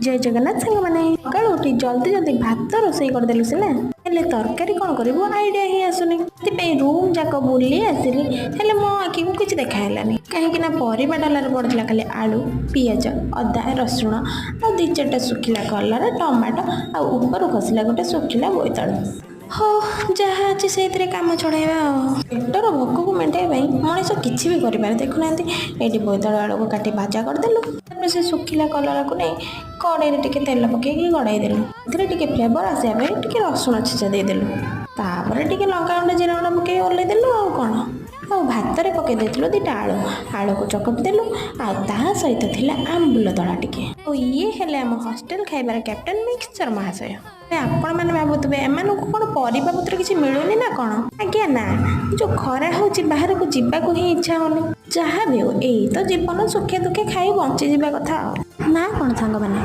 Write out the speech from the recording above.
ଜୟ ଜଗନ୍ନାଥ ସାଙ୍ଗମାନେ। ସକାଳୁ ଉଠି ଜଲ୍ଦି ଜଲ୍ଦି ଭାତ ରୋଷେଇ କରିଦେଲୁ ସିନା, ହେଲେ ତରକାରୀ କ'ଣ କରିବୁ ଆଇଡ଼ିଆ ହିଁ ଆସୁନି। ସେଥିପାଇଁ ରୁମ୍ ଯାକ ବୁଲି ଆସିଲି, ହେଲେ ମୋ ଆଖିକୁ କିଛି ଦେଖା ହେଲାନି, କାହିଁକି ନା ପରିବା ଡାଲାରେ ପଡ଼ିଥିଲା ଖାଲି ଆଳୁ, ପିଆଜ, ଅଦା, ରସୁଣ ଆଉ ଦୁଇ ଚାରିଟା ଶୁଖିଲା କଲରା, ଟମାଟୋ ଆଉ ଉପରୁ ଖସିଲା ଗୋଟେ ଶୁଖିଲା ବୋଇତାଳୁ। ହଉ, ଯାହା ଅଛି ସେଇଥିରେ କାମ ଚଳାଇବା। ଆଉ ପେଟର ଭୋକକୁ ମେଣ୍ଟାଇବା ପାଇଁ ମଣିଷ କିଛି ବି କରିପାରେ। ଦେଖୁନାହାନ୍ତି, ଏଇଠି ବୋଇତାଳୁ ଆଳୁକୁ କାଟି ଭାଜା କରିଦେଲୁ। ତାପରେ ସେ ଶୁଖିଲା କଲରାକୁ ନେଇ କଡ଼େଇରେ ଟିକେ ତେଲ ପକେଇକି ଗଡ଼ାଇ ଦେଲୁ। ଏଥିରେ ଟିକେ ଫ୍ଲେଭର ଆସିବା ପାଇଁ ଟିକେ ରସୁଣ ଛେଚା ଦେଇଦେଲୁ। ତାପରେ ଟିକେ ଲଙ୍କା ଗୁଣ୍ଡ, ଜିରା ଗୁଣ୍ଡ ପକେଇ ଓହ୍ଲେଇ ଦେଲୁ। ଆଉ କ'ଣ? ଆଉ ଭାତରେ ପକେଇ ଦେଇଥିଲୁ ଦୁଇଟା ଆଳୁ, ଆଳୁକୁ ଚକଟି ଦେଲୁ ଆଉ ତା ସହିତ ଥିଲା ଆମ୍ବୁଲ ଦଳା ଟିକେ। ଆଉ ଇଏ ହେଲେ ଆମ ହଷ୍ଟେଲ ଖାଇବାର କ୍ୟାପ୍ଟେନ୍ ମିକ୍ସଚର ମହାଶୟ। ଆପଣମାନେ ଭାବୁଥିବେ, ଏମାନଙ୍କୁ କ'ଣ ପରିବା ପତ୍ର କିଛି ମିଳୁନି ନା କ'ଣ? ଆଜ୍ଞା ନା, ଯେଉଁ ଖରା ହେଉଛି ବାହାରକୁ ଯିବାକୁ ହିଁ ଇଚ୍ଛା ହେଉନି। ଯାହା ବି ହଉ, ଏଇ ତ ଜୀବନ, ସୁଖେ ଦୁଃଖେ ଖାଇ ବଞ୍ଚିଯିବା କଥା ଆଉ ନା କ'ଣ ସାଙ୍ଗମାନେ?